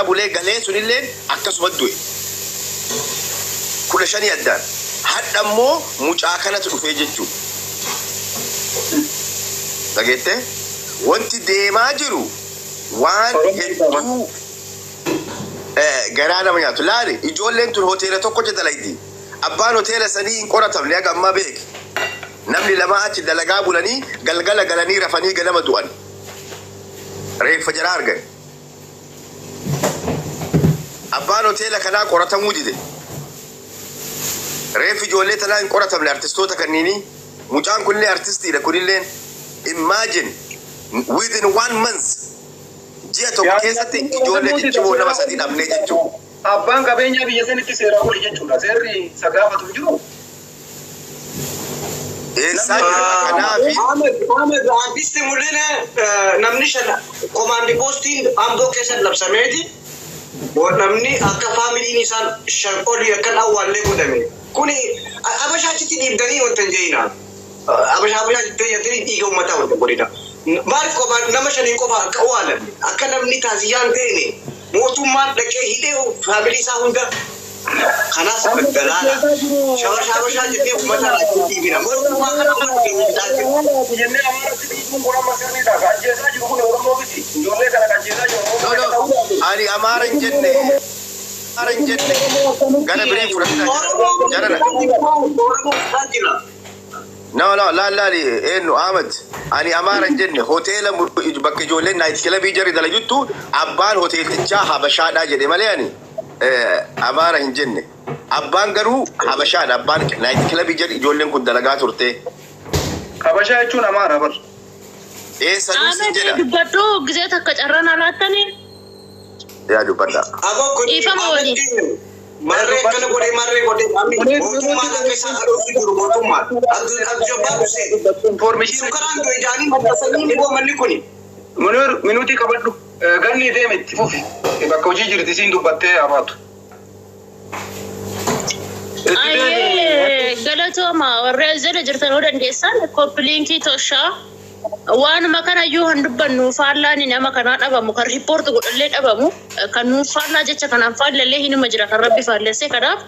Bulee galee sunilleen akkasuma du'e. 15 addaan. Hadha immoo mucaa kanatu dhufee jechuudha. Dhageettee? Wanti deemaa jiru waan hedduu garaa nama nyaatu. Laali, ijoolleen tun hoteela tokkotti dalaydi. Abbaan hoteela sanii hin qoratamne haga ammaa, beeki. Namni lama achi dalagaa bulanii galgala galanii rafanii ganama du'an. Reeffa jaraa argan. Abbaan hoteela kanaa qoratamuu dide. Reeffi ijoollee tanaa hin qoratamne, artistoota kanniini. Mucaan kunillee artistiidha kunilleen. Imagine, within one month, ji'a tokko keessatti ijoollee ciccimoo nama sadi dhabnee jechuudha. Abbaan qabeenyaa biyya sanitti seeraa oli jechuudha. Seerri isa gaafatu hin jiru. Eessaa jira kanaafi? Ahmed, Ahmed, artisti mul'ina namni shan command postiin Amboo keessa labsameeti. Namni akka faamiliin isaan shan olii akkan awwaallee godhame. Kuni Abashaa achitti dhiibdanii wanta hin jeeyina. Abashaa Abashaa jettee jettanii dhiiga uummataa wanta godhina. Maaliif qofa nama shaniin qofa akka awwaalan, akka namni taasiyyaan ta'ine mootummaan dhaqee hidhee faamilii isaa hunda? Kanaaf galaana. Shabashaa Abashaa jettee uummata irraa dhiibina. Mootummaa kana uummata keenya bitaa jiru. Jennee Amaaratti dhiibuun kun amma sirriidha. Ka ajjeesaa jiru kun Oromoo miti. Ijoollee kana ka ajjeesaa jiru No, Oromoo no, ta'uu baate. ani Amaara hin jenne. Amaara hin jenne. Gara birii fudhatina Oromoo jara. Oromoo bitaa jira. No, no, laal laali, eenyu, Ahmad. Ani Amaara hin jenne. Hoteela bakka ijoolleen night clubii jarri dalaguttu abbaan hoteeltichaa Habashaadhaa jedhe malee ani Amaara hin jenne. Abbaan garuu Habashaadha. Abbaan night clubii jarri ijoolleen kun dalagaa turte. Habashaa jechuun Amaara bar. Eessa sin Ahmed, jedha. Dubbadhu, gisee takka carraan alaattanii. Yaa, dubbadha. Aboo kun Dhiifama waliin. Marree akkana godhee, marree godhee, mootummaan akka isaan adoosu jiru mootummaan. Abdul Jabbaar Hussein. Information. Sukkaraan du'e jaanii maxxansanii immoo manni kuni. Munir, minuutii qabadhu. Ganni deeme, itti fufi. Bakka hojii jirti siin dubbattee habaatu. Ayyee, galatooma. Warri as jala jirtan yoo dandeessan copy linkii toshaa. Waanuma kanayyuu kan dubbannu faallaan nama kanaa dhabamu, kan report godhallee dhabamu, kan nuuf faallaa jecha kanaan faallallee hinuma jira kan Rabbi faallesse. Kanaaf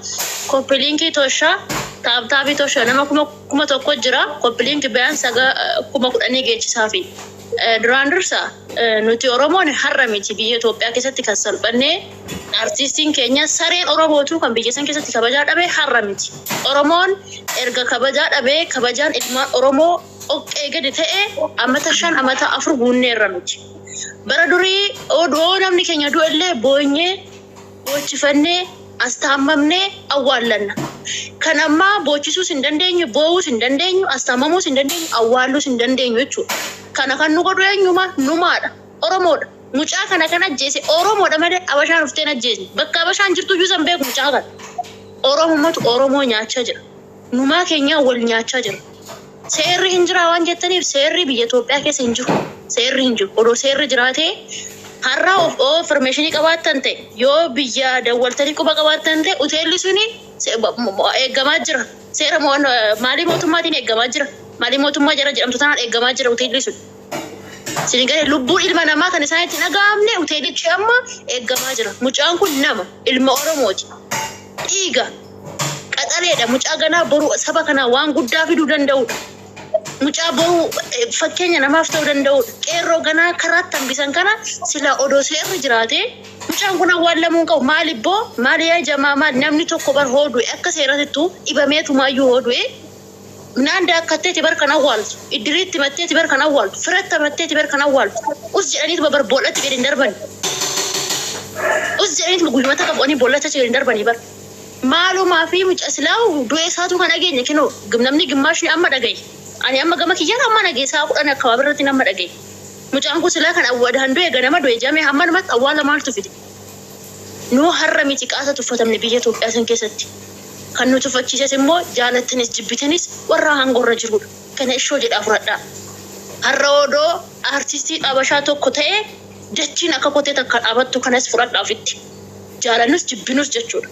copy linkii toshaa, tap tapii toshaa. Nama 1000 jira. Copy linkii bayaan saga 10,000 geechisaafi. Duraan dursa nuti Oromoon har'a miti biyya Itoophiyaa keessatti kan salphannee. Artiistiin keenya sareen Oromootu kan biyya san keessatti kabajaa dhabe har'a miti. Oromoon erga kabajaa dhabee, kabajaan ilmaan Oromoo dhoqqee gadi ta'e amata 5, amata 4 guunneerra miti. Bara durii odoo namni keenya du'ellee boonyee boochifannee as taammamnee awwaallanna. Kan ammaa boochisuus hin dandeenyu, boo'uus hin dandeenyu, as taamamuus hin dandeenyu, awwaalluus hin dandeenyu jechuudha. Kana kan nu godhu eenyuma? Numaadha. Oromoodha. Mucaa kana kan ajjeese Oromoodha malee Abashaan dhuftee hin ajjeesne. Bakka Abashaan jirtu iyyuu san beeku mucaa kana. Oromumatu Oromoo nyaachaa jira. Numaa keenyaa wal nyaachaa jira. Seerri hin jiraa waan jettaniif, seerri biyya Itoophiyaa keessa hin jiru. Seerri hin jiru. Odoo seerri jiraatee har'a of informationii qabaattan ta'e, yoo biyya dawwaltanii quba qabaattan ta'e, hoteelli suni eeggamaa jira. Seera maalii mootummaatiin eeggamaa jira. Maalii mootummaa jara jedhamtu tanaan eeggamaa jira hoteelli sun. Isin galee lubbuun ilma namaa kan isaan itti dhaga'amne hoteelichi amma eeggamaa jira. Mucaan kun nama ilma Oromooti. Dhiiga qaxaleedha. Mucaa ganaa boru saba kanaa waan guddaa fiduu danda'udha. Mucaa boru fakkeenya namaaf ta'uu danda'udha. Qeerroo ganaa karaatti hambisan kana sila odoo seerri jiraate mucaan kun awwaallamuu hin qabu. Maal ibboo, maal yaa jamaa, maal namni tokko bar hoodu'e akka seeratittu dhibameetumaayyuu hoodu'e naan daakkatteeti bar kan awwaaltu, iddiriitti matteeti bar kan awwaaltu, firatti matteeti bar kan awwaaltu. Us jedhaniituma bar boollatti gadi hin darbani. Us jedhaniituma guyyuma takka bu'anii boollatti achi gadi hin darbanii bar. Maalumaa fi mucaa silaa du'ee isaatu kan dhageenya kinoo namni gimmaashni amma dhagaye. Ani amma gama kiyyaan amma dhagaye, sa'a 10 akkabaabirratti irratti nama dhagaye. Mucaan kun silaa kan awwaadhaan du'e ganama du'e jamee hammanumatti awwaala maaltu fide? Nuu har'a miti qaasa tuffatamne biyya Itoophiyaa san keessatti. Kan nu tuffachiises immoo jaalattanis jibbitanis warra aangorra jirudha. Kana ishoo jedhaa fudhadhaa. Har'a odoo aartistii Habashaa tokko ta'e dachiin akka kotee takka dhaabattu, kanas fudhadhaa ofitti. Jaalannus jibbinus jechuudha.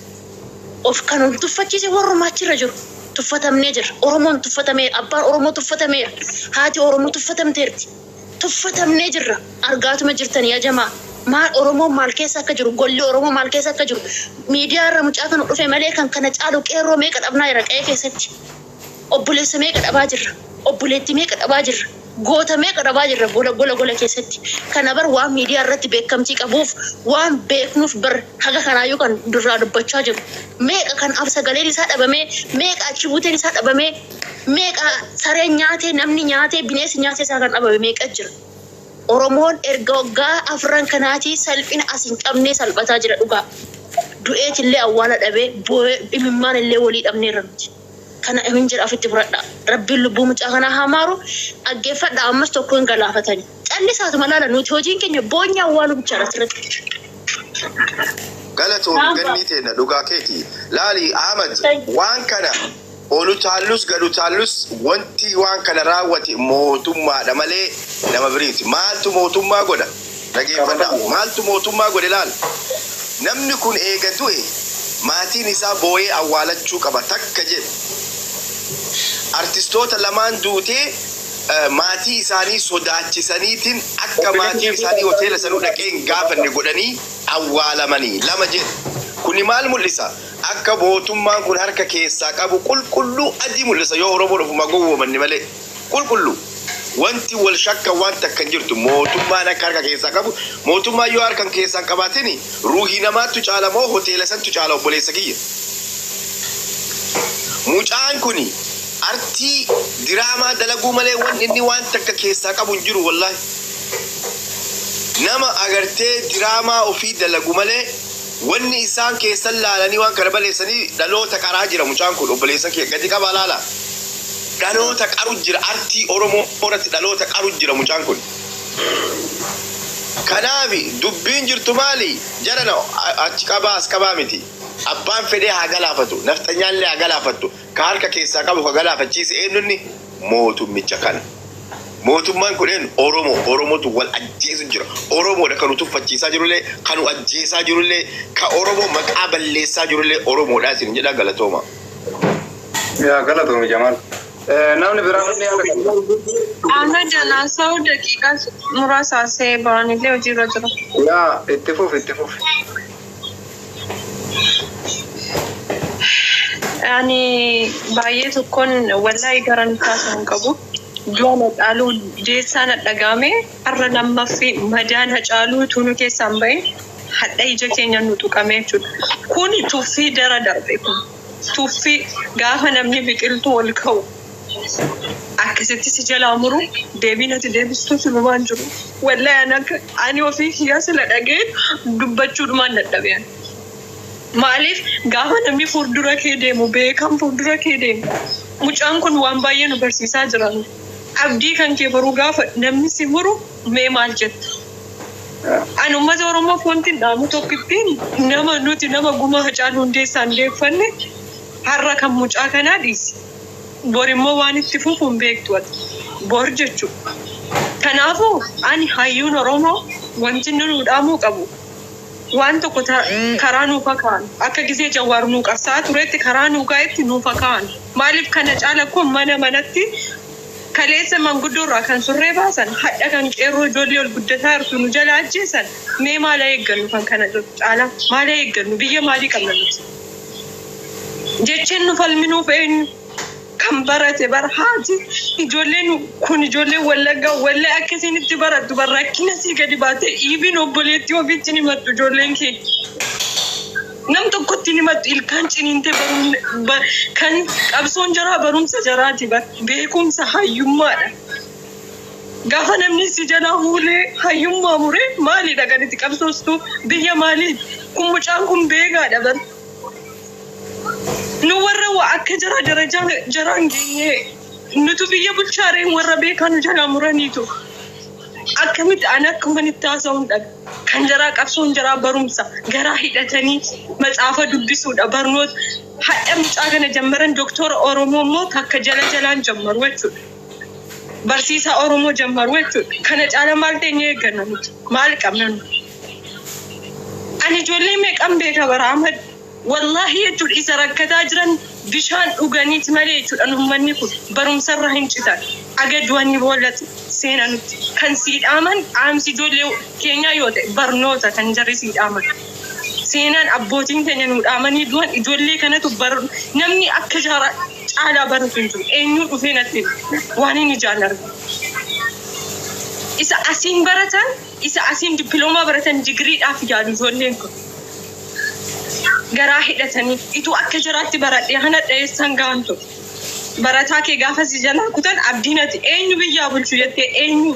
Of kan nu tuffachiise warrumaa achirra jiru. Tuffatamnee jirra. Oromoon tuffatameera. Abbaan Oromoo tuffatameera. Haati Oromoo tuffatamteerti. Tuffatamnee jirra. Argaatuma jirtan yaa jamaa. Maal Oromoon maal keessa akka jiru, golli Oromoo maal keessa akka jiru, miidiyaa irra mucaa kana dhufe malee kan kana caalu qeerroo meeqa dhabnaa jira qe'ee keessatti. Obboleessa meeqa dhabaa jirra, obboleettii meeqa dhabaa jirra, goota meeqa dhabaa jirra gola gola gola keessatti. Kana bar waan miidiyaa irratti beekamtii qabuuf, waan beeknuuf bar haga kanaayyuu kan durraa dubbachaa jiru. Meeqa kan sagaleen isaa dhabamee, meeqa achi buuteen isaa dhabamee, meeqa sareen nyaatee, namni nyaatee, bineensi nyaatee isaa kan dhabame meeqa jira. Oromoon erga waggaa 4 kanaatii salphina as hin qabnee salphataa jira dhugaa. Du'eetillee awwaala dhabee, boo'ee dhimimmaan illee walii dhabneerra nuti. Kana hin jedha, ofitti fudhadha. Rabbiin lubbuu mucaa kanaa haa maaru, dhaggeeffadha, ammas tokko hin galaafatani. Callisaatuma laala, nuti hojiin keenya boonya awwaaluu bichaadha asirratti. Galatoon gannii teenna, dhugaa keeti. Laali Ahmad, waan kana olu taallus gadu taallus, wanti waan kana raawwate mootummaadha malee nama biriiti. Maaltu mootummaa godha? Dhageeffadha. Maaltu mootummaa godhe laal? Namni kun eega du'e maatiin isaa boo'ee awwaalachuu qaba takka jedhe. Artistoota lamaan duutee maatii isaanii sodaachisaniitiin akka maatiin isaanii hoteela sanuu dhaqee hin gaafanne godhanii awwaalamanii lama jedhe. Kuni maal mul'isa? Akka mootummaan kun harka keessaa qabu qulqulluu adii mul'isa, yoo Oromoon ofuma gowwoomanne malee. Qulqulluu. Wanti wal shakka waan takka hin jirtu, mootummaan akka harka keessaa qabu. Mootummaan yoo harka keessaa hin qabaatin, ruuhii namaattu caala moo hoteela santu caala, obboleessa kiyya? Mucaan kuni artii diraamaa dalaguu malee wanni inni waan takka keessaa qabu hin jiru wallaahi. Nama agartee diraamaa ofii dalagu malee wanni isaan keessan laalanii waan kana balleessanii dhaloota qaraa jira mucaan kun, obboleessa kiyya gadi qabaa laala. Dhaloota qaru jira, artii Oromoo irratti dhaloota qaru jira mucaan kun. Kanaaf dubbiin jirtu maali? Jarana achi qabaa as qabaa miti. Abbaan fedhee haa galaafatu, nafxanyaallee haa galaafattu. Ka harka keessaa qabu ka galaafachiise eenyunni mootummicha kana. Mootummaan kun eenyu? Oromoo. Oromootu wal ajjeesu jira. Oromoodha kan nu tuffachiisaa jirullee, kan nu ajjeesaa jirullee, ka Oromoo maqaa balleessaa jirullee Oromoodha isin jedha, galatooma. Yaa galatoomi Jamaal. Namni biraa namni yaada qaba. Ahmed Naasa'u daqiiqaa muraasa asee ba'anillee hojiirra jira. Yaa itti fufi, itti fufi. Ani baay'ee tokkoon wallahi gara nutti haasa'u hin qabu. Du'a Hacaaluu Hundeessaa na dhagahame, har'a lammaffii madaan Hacaaluu utuu nu keessaan bahin hadha ija keenya nu tuqame jechuudha. Kun tuffii dara darbe kun. Tuffii gaafa namni biqiltuu ol ka'u akkasitti si jalaa muru, deebiin ati deebistuu silumaan jiru. Wallahi ani akka ani ofii kiyyaa sila dhageen dubbachuudhumaan dadhabe ani. Maaliif gaafa namni fuuldura kee deemu, beekan fuuldura kee deemu, mucaan kun waan baay'ee nu barsiisaa jira. Abdii kan kee boruu gaafa namni si muru mee maal jetta? Ani uummata Oromoof wanti hin dhaamu tokkittiin, nama nuti nama gumaa Hacaaluu Hundeessaan deeffanne har'a kan mucaa kanaa dhiisi. Bor immoo waan itti fufu hin beektu ati. Bor jechuudha. Kanaafuu ani hayyuun Oromoo wanti inni nuu dhaamuu qabu waan tokko karaa nuuf kaa'an, akka gisee Jawaar nuu qabsaa turetti karaa nuu kaa'etti nuuf kaa'an. Maaliif kana caala kun mana manatti kaleessa manguddoo irraa kan surree baasan, hadha kan qeerroo ijoollee ol guddataa jirtu nu jala ajjeesan, mee maala eeggannu? Kan kana caala maala eeggannu? Biyya maalii qabna nuti? Jecheen nu falminuuf eenyu? Kan barate bara haati ijoolleen kun, ijoolleen Wallaggaa, wallee akkasiin itti barattu bara rakkina sii gadi baatee dhiibin obboleettii ofiitti ni himattu, ijoolleen kee. Nam tokkotti ni himattu, ilkaan ciniintee kan qabsoon jaraa barumsa jaraati, bar beekumsa hayyummaadha. Gaafa namni si jalaa fuulee hayyummaa muree, maalidha kan itti qabsoostu? Biyya maalii kun? Mucaan kun beekaadha bar. Nu warra waa akka jara darajaa jaraan geenye nutu biyya bulchaareen warra beekaa nu jalaa muraniitu. Akkamitti ani akkuma itti haasa'uun dhabe. Kan jaraa qabsoon jaraa barumsa garaa hidhatanii matsaafa dubbisuudha, barnoota. Hadha mucaa kana jammaran, doktora Oromoo immoo takka jala jalaan jammaru jechuudha. Barsiisaa Oromoo jammaru jechuudha. Kana caala maal teenyee eegganna nuti? Maal qabna nuti? Ani ijoollee meeqan beeka bara Ahmad? Wallaahi jechuudha, isa rakkataa jiran bishaan dhuganiiti malee jechuudha, uummanni kun barumsarra hin citan. Aga du'anii boollatti Seenaa nuti kan sii dhaaman dhaamsi ijoollee keenyaa yoo ta'e barnoota kan jarri sii dhaaman. Seenaan abbootiin keenya nu dhaamanii du'an ijoollee kanatu bar namni akka jaara caalaa baratu hin jiru. Eenyu dhufee natti waan inni jaalladhu. Isa asiin baratan, isa asiin dippiloomaa baratan, digiriidhaaf yaalu ijoolleen kun. Garaa hidhatanii ituu akka jaraatti baradhee hana dheessan gaantu. Barataa kee gaafa si jalaa kutan abdiin ati eenyu biyyaa bulchu jettee eenyu.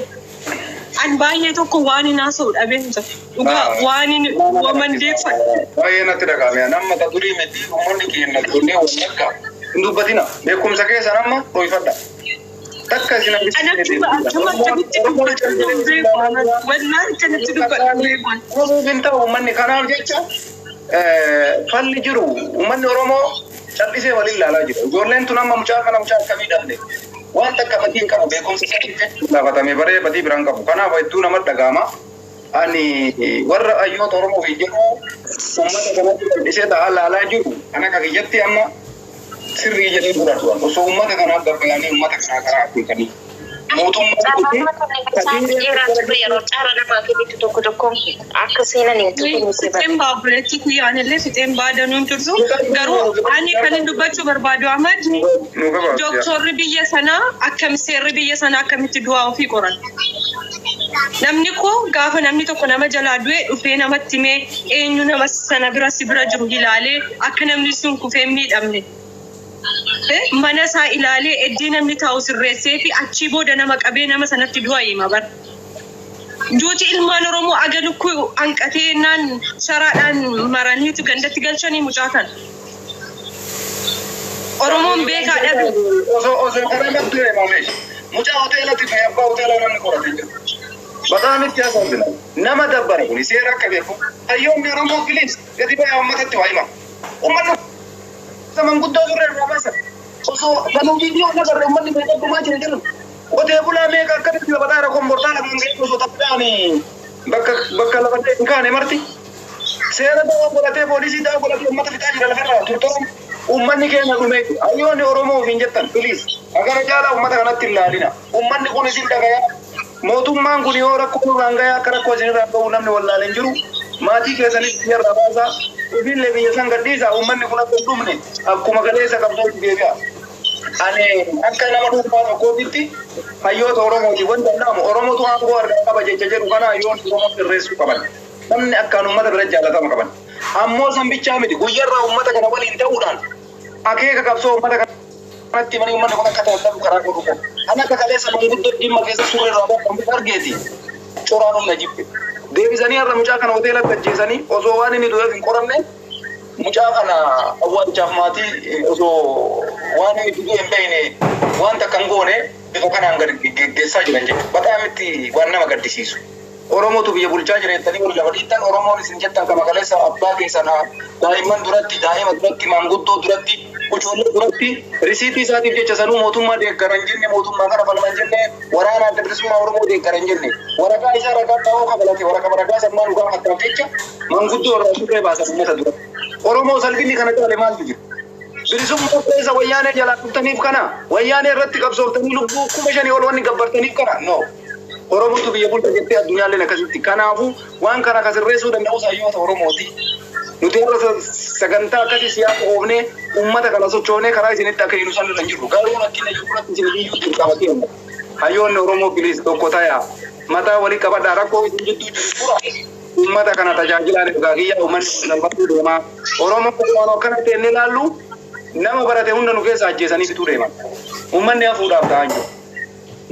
An baay'ee tokko waan hin haasa'u dhabeen jira. Dhugaa waan hin wamandeeffadhu. Baay'ee natti dhagahame. Amma ta durii miti, uummanni keenya ijoollee Wallaggaa hin dubbatina. Beekumsa keessan amma dhoyfadha. Takka isin An akkuma akkamitti dubbatu hin beeku. Wallaahi akkanatti dubbatu hin beeku. Oromoo hin ta'u uummanni kanaaf jecha falli jiru uummanni Oromoo callisee waliin ilaalaa jira. Ijoolleen tun amma mucaa kana mucaa akkamii dhabne? Waan takka badii hin qabu, beekumsa isaatiif gaafatame baree badii biraan qabu. Kanaaf hedduu namatti dhagahama. Ani warra hayyoota Oromoo fi jedhu uummata kanatti callisee ta'aa ilaalaa jiru. Kan akka kiyyatti amma sirrii jedhee fudhatu. Osoo uummata kanaaf gabbayanii uummata kanaa karaa akeekanii. Mootummaan kun Yeroo caara namaa kennitu tokko tokko akka seenan hin tuqne. Fixeen baa obboleettii kiyyaan illee fixeen baa danuun turtu. Garuu ani kan hin dubbachuu barbaadu Ahmad, nu gabaabsi. Dooktorri biyya sanaa akkam, seerri biyya sanaa akkamitti du'aa ofii qorata? Namni koo gaafa namni tokko nama jalaa du'e dhufee namatti himee eenyu nama sana bira si bira jiru ilaalee akka namni sun kufee hin miidhamne. Mana isaa ilaalee eddii namni taa'u sirreessee fi achii booda nama qabee nama sanatti du'a hima bara. Duuti ilmaan Oromoo aga lukkuu hanqatee naan sharaadhaan maraniitu gandatti galchanii mucaa kana. Oromoon beekaa dhabe. Osoo karaa madduu himameesh. Mucaa hoteelatti fi abbaa hoteelaa namni qoratee jira. Bataan itti haasofina. Nama dabbara kuni seera akka beeku. Hayyoonni Oromoo please gadi ba'aa uummatatti waa hima. Uummanni manguddoo surree irraa baasan. Osoo banuu viidiyoo nagarre uummanni meeqa dhumaa jira jedhu. Qotee bulaa meeqa akkamitti lafa xaara kombortaa lafaan ga'e osoo taphadhaan bakka lafa ta'e hin kaane marti. Seera da'oo godhatee, poolisii da'oo godhatee uummata fixaa jira lafarraa turtoon uummanni keenya dhume. Hayyoonni Oromoo ofiin jettan please agara caalaa uummata kanatti hin laalina. Uummanni kun isin dhagaya. Mootummaan kun yoo rakkoo nurraan gayaa akka rakkoo isinirraan ga'u namni wallaalee hin jiru. Maatii keessanis biyyarraa baasaa. Ifinillee biyya san gadhiisaa, uummanni kun akka hin dhumne akkuma galeessa qabsootti deebi'a. Ani akka nama dhuunfaa tokkootitti hayyoota Oromooti wanta dhaamu, Oromootu aangoo harkaa qaba jecha jedhu kana hayyoonni Oromoo sirreessuu qaban. Namni akkaan uummata bira jaalatama qaban. Ammoo san bichaa miti, guyyarraa uummata kana waliin ta'uudhaan akeeka qabsoo uummata kanatti himanii uummanni kun akka ta'u karaa godhu qabu. Kan akka kaleessa manguddoo Jimma keessa suuraa irraa bakka argeeti. Coraan humna jibbe. Deebisanii har'a mucaa kana hoteelatti ajjeesanii osoo waan inni du'eef hin qoranne mucaa kana awwaalchaaf maatii osoo waan inni du'e hin beekne waan takka hin goone bifa kanaan gad geggeessaa jiran jechuudha. Bataam itti waan nama gaddisiisu. Oromootu biyya bulchaa jira jettanii wal lafa dhiittan, Oromoon isin jettan kama kaleessa abbaa keessan daa'imman duratti, daa'ima duratti, maanguddoo duratti, ijoollee duratti risiitii isaatiif jecha sanuu mootummaa deeggaran jenne, mootummaa kana falman jenne, waraana Adda Bilisummaa Oromoo deeggaran jenne, waraqaa isaa ragaa xaa'oo kabalate waraqaa ragaa sammaa dhugaa fakkaaf jecha manguddoo irraa surree baasan uummata duratti. Oromoo salphinni kana caale maaltu jira? Bilisummaa keessa wayyaanee jalaa dhuftaniif kana, wayyaanee irratti qabsooftanii lubbuu 5,000 ol wanni gabbartaniif kana no. Oromootu biyya bulcha jettee addunyaalleen akkasitti. Kanaafuu waan kana kasirreessuu danda'us hayyoota Oromooti. Nuti har'a sagantaa akkasii siyaasa oofnee uummata kana sochoonee karaa isinitti akka hin san irra hin jirru. Garuu rakkina jiru irratti isin iyyuu dirqamatee. Hayyoonni Oromoo please tokko tayaa. Mataa walii qabadhaa, rakkoo isin jidduu jiru fura. Uummata kana tajaajilaan egaa kiyya uummanni kun salphachuu deema. Oromoo waan akkana ta'e inni ilaallu nama barate hunda nu keessa ajjeesanii fituu deeman. Uummanni hafuudhaaf ta'aa jiru.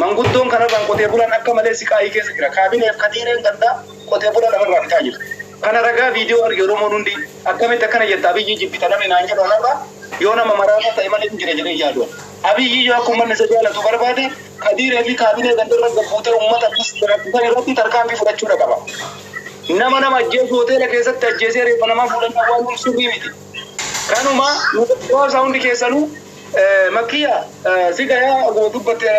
Manguddoon kanarraan qotee bulaan akka malee siqaayii keessa jira. Kaabineef kadiireen gandaa qotee bulaa lafarraa fixaa jira. Kana ragaa viidiyoo arge Oromoon hundi. Akkamitti akkana jetta, Abiyyi jibbita namni naan jedhu kanarraa yoo nama maraataa ta'e malee hin jira jedhee yaadu. Abiyyi yoo akka uummanni isa jaalatu barbaade kadiiree fi kaabinee gandarra gabbuutee uummata akkas jiraachisan irratti tarkaanfii fudhachuudha qaba. Nama nama ajjeesu hoteela keessatti ajjeesee reeffa namaa fuudhanii awwaaluun sirrii miti. Kanuma nu hundi keessanuu makkiya si gayaa dubbatte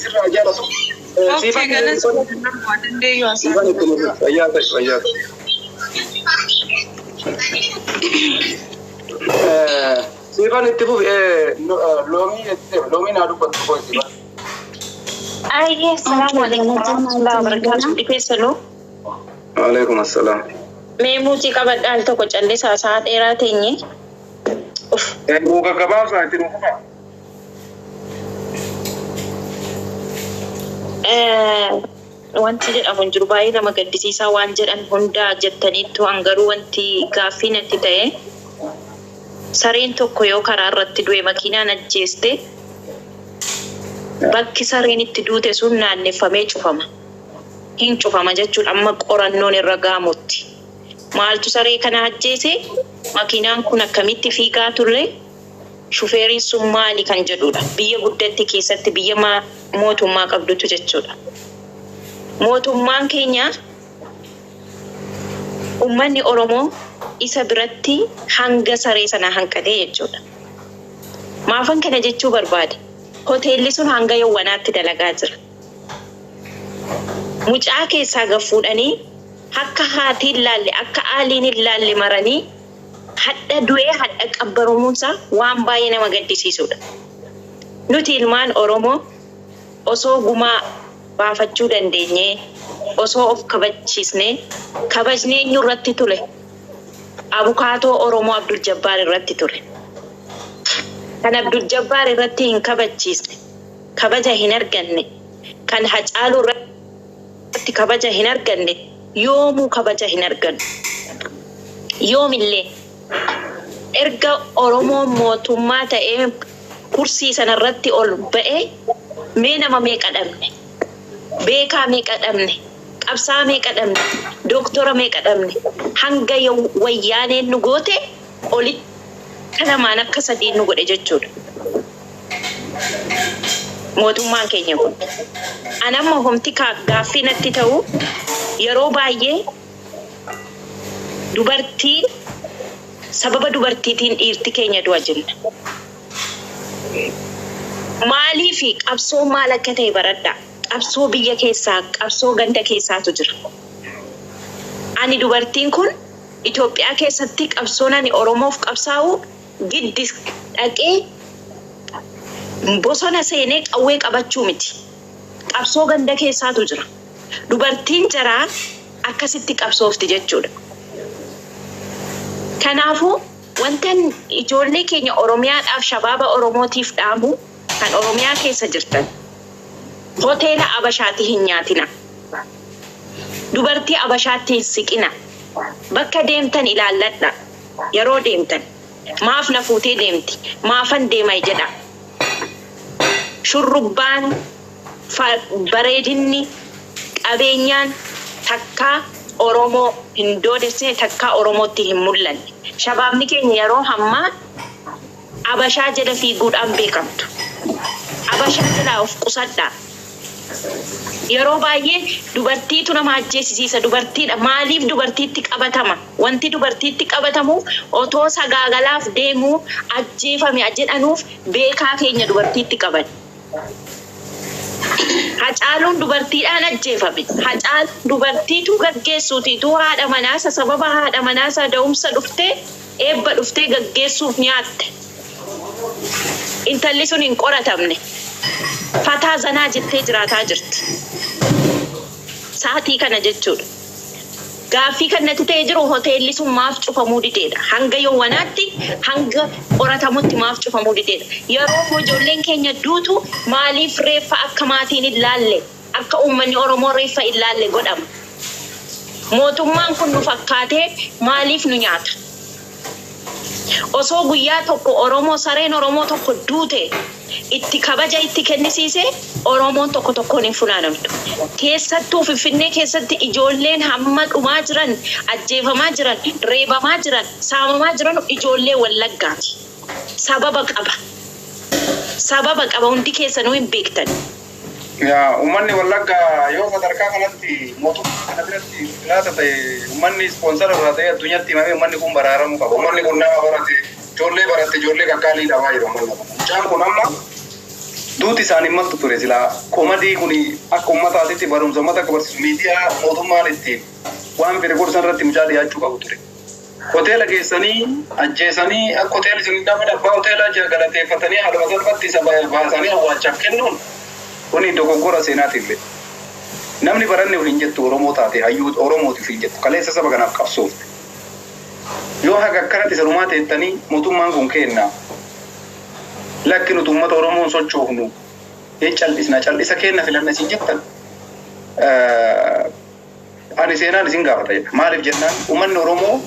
sirraa jaalatu. Okay, galatoomii dandeeyyu haasa'u. Fayyaa ta'e, fayyaa ta'e. Siifan itti fufi, loomii loomii naa dubbattu koo siifan. Ayyee, salaamu alaikum warahmatullahi wabarakatuh. Dhifeessanuu. Waalaikum assalaam. Mee muutii qabadhaa al tokko callisaa sa'a dheeraa teenye. Uf. Nuu gaggabaabsaa itti nu fufa. Wanti jedhamu hin jiru, baay'ee nama gaddisiisaa waan jedhan hundaa jettaniittu. Hangaruu wanti gaaffii natti ta'e, sareen tokko yoo karaa irratti du'e makiinaan ajjeeste, bakki sareen itti duute sun naanneffamee cufama. Hin cufama jechuudha amma qorannoon irra gaamutti. Maaltu saree kana ajjeese? Makiinaan kun akkamitti fiigaa turre? Shufeeriin sun maali kan jedhudha. Biyya guddatti keessatti, biyya mootummaa qabdutu jechuudha. Mootummaan keenya uummanni Oromoo isa biratti hanga saree sanaa hanqatee jechuudha. Maafan kana jechuu barbaade? Hoteelli sun hanga yawwanaatti dalagaa jira. Mucaa keessaa gad fuudhanii akka haatiin hin laalle, akka aaliin hin laalle maranii hadha du'ee hadha qabbaramuunsaa waan baay'ee nama gaddisiisudha. Nuti ilmaan Oromoo osoo gumaa baafachuu dandeenyee, osoo of kabachiisnee, kabajni eenyu irratti ture? Abukaatoo Oromoo Abdul Jabbaar irratti ture. Kan Abdul Jabbaar irratti hin kabachiisne, kabaja hin arganne, kan Hacaaluu irratti kabaja hin arganne, yoomuu kabaja hin argannu. Yoomillee erga Oromoon mootummaa ta'ee kursii sanarratti ol ba'ee mee nama meeqa dhabne? Beekaa meeqa dhabne? Qabsaa meeqa dhabne? Dooktora meeqa dhabne? Hanga wayyaaneen nu goote olitti lamaan akka sadiin nu godhe jechuudha. Mootummaan keenya kun. Anamma homti gaaffii natti ta'u, yeroo baay'ee dubartiin, sababa dubartiitiin dhiirti keenya du'a jenna. Maaliifi qabsoo maal akka ta'e baradhaa. Qabsoo biyya keessaa, qabsoo ganda keessaatu jira. Ani dubartiin kun Itoophiyaa keessatti qabsoon ani Oromoof qabsaa'u giddi dhaqee bosona seenee qawwee qabachuu miti. Qabsoo ganda keessaatu jira. Dubartiin jaraa akkasitti qabsoofti jechuudha. Kanaafuu wantan ijoollee keenya Oromiyaadhaaf, shabaaba Oromootiif dhaamu, kan Oromiyaa keessa jirtan, hoteela Abashaatti hin nyaatina. Dubartii Abashaatti hin siqina. Bakka deemtan ilaalladha. Yeroo deemtan maaf na fuutee deemti? Maafan deema jedha. Shurrubbaan, bareedinni, qabeenyaan takkaa Oromoo hin doodessine, takkaa Oromootti hin mul'anne. Shabaabni keenya yeroo hammaa Abashaa jala fiiguudhaan beekamtu. Abashaa jalaa of qusadhaa. Yeroo baay'ee dubartiitu nama ajjeesisiisa. Dubartiidha. Maaliif dubartiitti qabatama? Wanti dubartiitti qabatamuuf otoo sagaagalaaf deemuu ajjeefame jedhanuuf beekaa keenya dubartiitti qaban. Hacaaluun dubartiidhaan ajjeefame. Hacaaluun dubartiitu gaggeessuutiitu haadha manaasa, sababa haadha manaasa da'umsa dhuftee, eebba dhuftee gaggeessuuf nyaatte. Intalli sun hin qoratamne. Fataa zanaa jettee jiraataa jirti. Sa'atii kana jechuudha. Gaaffii kan natti ta'ee jiru hoteelli sun maaf cufamuu dideedha. Hanga yowwanaatti, hanga qoratamutti maaf cufamuu dideedha. Yeroo ijoolleen keenya duutu maaliif reeffa akka maatiin hin laalle, akka uummanni Oromoo reeffa hin laalle godhama? Mootummaan kun nu fakkaatee maaliif nu nyaata? Osoo guyyaa tokko Oromoo, sareen Oromoo tokko duute itti kabaja itti kennisiise, Oromoon tokko tokkoon hin funaanamtu. Keessattuu Finfinnee keessatti ijoolleen hamma dhumaa jiran, ajjeefamaa jiran, reebamaa jiran, saamamaa jiran ijoollee Wallaggaati. Sababa qaba. Sababa qaba, hundi keessanuu hin beektan. Yaa uummanni Wallaggaa yoo sadarkaa kanatti mootummaa kana biratti filaata ta'e, uummanni ispoonsara irraa ta'e addunyaatti himamee uummanni kun baraaramuu qaba. Uummanni kun nama barate, ijoollee baratte, ijoollee kakkaalii dhabaa jira uummanni kun. Mucaan kun amma duuti isaanii maltu ture silaa komadii kun akka uummataatitti barumsa uummata akka barsiisu miidiyaa mootummaan itti waan fedhe gorsan irratti mucaa dhiyaachuu qabu ture. Hoteela geessanii ajjeesanii akka hoteelli sun hin dhabne abbaa hoteelaa galateeffatanii haaluma salphatti isa baasanii awwaalchaaf kennuun Kuni dogoggora seenaatillee. Namni baranne ofiin jettu Oromoo taate hayyuu Oromooti ofiin jettu kaleessa saba kanaaf qabsoofte. Yoo haga akkanatti sanumaa teettanii mootummaan kun kenna. Lakki nuti uummata Oromoon sochoofnu hin cal'isna cal'isa kenna filanna isin jettan. Ani seenaan isin gaafata jedha. Maaliif jennaan uummanni Oromoo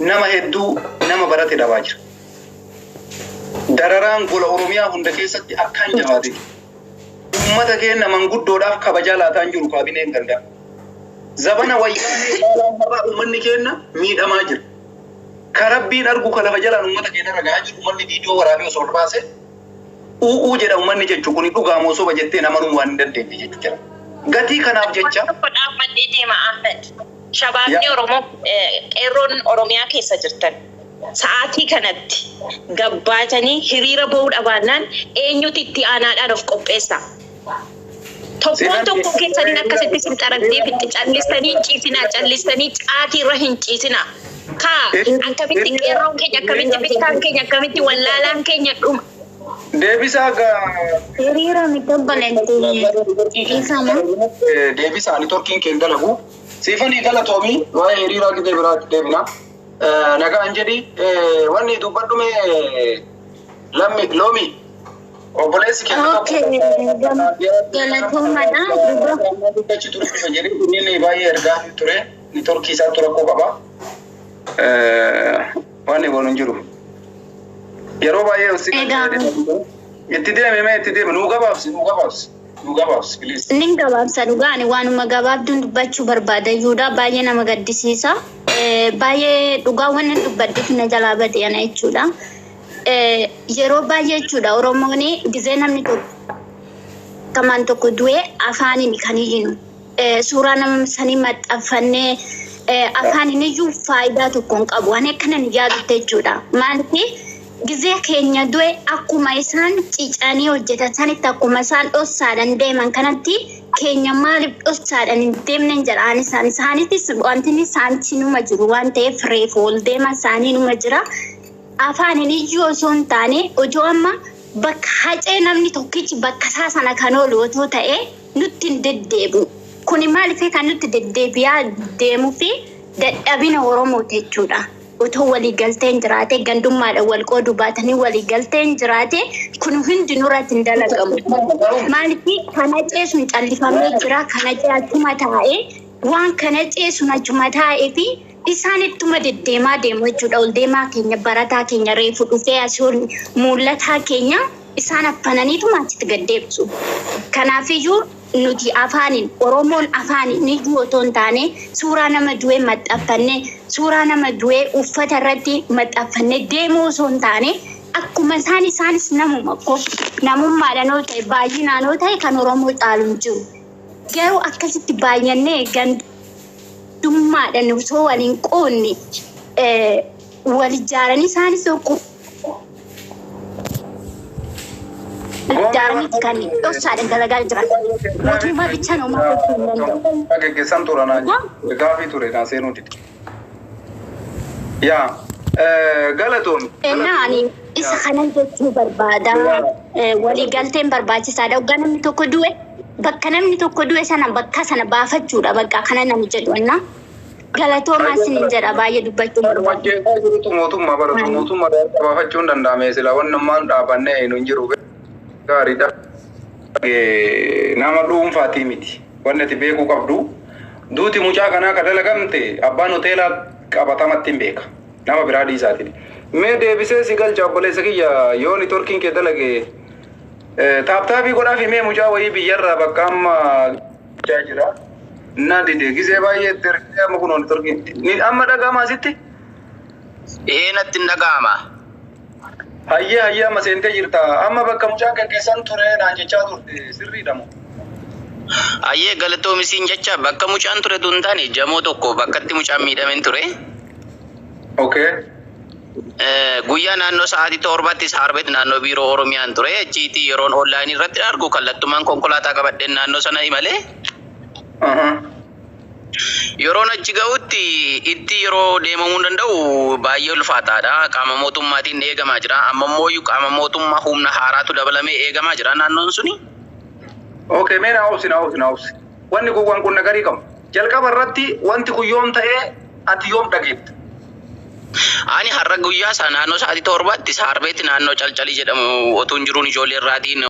nama hedduu nama barate dhabaa jira. Dararaan gola Oromiyaa hunda keessatti akkaan jabaate jira. Uummata keenya manguddoodhaaf kabajaa laataan jiru kaabineen gandaa. Zabana wayyaanee caalaan har'a uummanni keenya miidhamaa jira. Ka rabbiin argu ka lafa jalaan uummata keenya irra gahaa jiru uummanni viidiyoo waraabee osoo ol baase u'uu jedha uummanni jechuun kuni dhugaa moo soba jettee namanuu waan hin dandeenye jechuu jira. Gatii kanaaf jecha Tokko dhaabbadhee deema Ahmed. Shabaabni Oromoo qeerroon Oromiyaa keessa jirtan sa'aatii kanatti gabbaatanii hiriira bahuu dhabaannaan eenyutu itti aanaadhaan of qopheessa? Tokkoon tokko keessaniin akkasitti isin xaragdee fitti callistanii hin ciisinaa callistanii caatii irra hin ciisinaa. Kaa akkamitti qeerroon keenya akkamitti bittaan keenya akkamitti wallaalaan keenya dhuma. Deebisaa gaa Hiriira miti obboleetti dhiifama. Deebisaa ani torkiin keen dalagu. Siifanii galatoomii waa'ee hiriiraa gidee biraatti deebina. Nagaan jedhi wanni dubbadhume lammi loomi obboleessi keenya Okay, galatoomadha. Duba achi ture dhufe jedhi inni baay'ee ergaa ture ni torkii isaatti rakkoo qaba. Wanni boonu hin jiru. Yeroo baay'ee Egaa. itti deeme mee itti deeme nuu gabaabsi nuu gabaabsi nuu gabaabsi please. Nin gabaabsa dhugaan waanuma gabaabduun dubbachuu barbaada iyyuudha baay'ee nama gaddisiisa. Baay'ee dhugaa wannan dubbaddeef na jalaa bade ana jechuudha. Yeroo baay'ee jechuudha Oromoon gizee namni tokko kamaan tokko du'e afaaniin kan iyyinu. Suuraa nama sanii maxxanfannee afaaniin iyyuu faayidaa tokko hin qabu. Ani akkanan yaadutte jechuudha. Maaliif gizee keenya du'e akkuma isaan cicanii hojjetan sanitti akkuma isaan dhossaadhaan deeman kanatti keenya maaliif dhossaadhaan hin deemne jedhaan isaan isaanitis wanti isaanitti numa jiru waan ta'eef reefu ol deema isaanii numa jira. Afaaniin iyyuu osoo hin taane otoo amma bakka hacee namni tokkichi bakka isaa sana kan oolu otoo ta'e nutti hin deddeebi'u. Kuni maaliif kan nutti deddeebi'aa deemuu fi dadhabina Oromooti jechuudha. Otoo waliigalteen jiraate gandummaadhaan wal qooduu baatanii waliigalteen jiraate kun hundi nurratti hin dalagamu. Maaliif kana ceesuun callifamee jira kana cee achuma taa'ee waan kana ceesuun achuma taa'ee fi isaan ittuma deddeemaa deemu jechuudha. Ol deemaa keenya barataa keenya reefu dhufee asii ol mul'ataa keenya isaan affananiituma achitti gad deebisu. Kanaafiyyuu nuti afaaniin Oromoon afaaniin iyyuu otoo hin taane suuraa nama du'ee maxxanfannee suuraa nama du'ee uffata irratti maxxanfannee deemuu osoo hin taane akkuma isaan isaanis namuma ko namummaadhaan yoo ta'e baay'inaan yoo ta'e kan Oromoo caalu hin jiru. Garuu akkasitti baay'annee gandummaadhaan osoo waliin qoodne wal ijaaranii isaanis tokko ijaaranii kan dhoksaadhaan dalagaa jiran. Mootummaa bichaan homaa gochuu hin danda'u. Geggeessan tura naa gaafii ture naa seenuu dide. Yaa galatoon. Ennaa ani isa kanan jechuu barbaada. Waliigalteen barbaachisaadha. Hoggaa namni tokko du'e bakka namni tokko du'e sana bakka sana baafachuudha bakka kana namni jedhu ennaa. Galatoomaa isinin jedha baay'ee dubbachuu barbaada. Hojjetaa jirutu mootummaa baratu mootummaa baafachuu hin danda'ame sila wannummaan dhaabannee hin jiru gaariidha. Nama dhuunfaatii miti wanni ati beekuu qabdu duuti mucaa kanaa ka dalagamte abbaan hoteelaa qabatamatti hin beeka nama biraa dhiisaatiin. Mee deebisee si galcha obboleessa kiyya yoo nitorkiin kee dalage taaptaabii godhaaf himee mucaa wayii biyyarraa bakka amma jira. Na dide gisee baay'ee itti ergee amma kun nitorkiin amma dhaga'ama asitti. Ee natti hin dhaga'ama. Hayyee hayyee amma seentee jirta. Amma bakka mucaan gaggeessan ture naan jechaa turte sirriidha moo? Hayyee galatoomisiin jecha bakka mucaan ture tun taane jamoo tokko bakkatti mucaan miidhameen ture. Okay. Guyyaa naannoo sa'aatii 7tti saarbeet naannoo biiroo Oromiyaan ture. Achiitii yeroon onlaayinii irratti argu kallattumaan konkolaataa qabadheen naannoo sana imalee. Yeroon achi ga'utti itti yeroo deemamuu danda'u baay'ee ulfaataadha. Qaama mootummaatiin eegamaa jira. Amma immoo qaama mootummaa humna haaraatu dabalamee eegamaa jira naannoon suni. Okay, mee naa obsi, naa obsi, naa obsi. Wanni kun waan kun nagarii qabu. Jalqaba irratti wanti kun yoom ta'ee, ati yoom dhageette? Ani har'a guyyaa isaa naannoo sa'aatii 7tti Saarbeetti naannoo Calcalii jedhamu otuun jiruun ijoollee irraatiin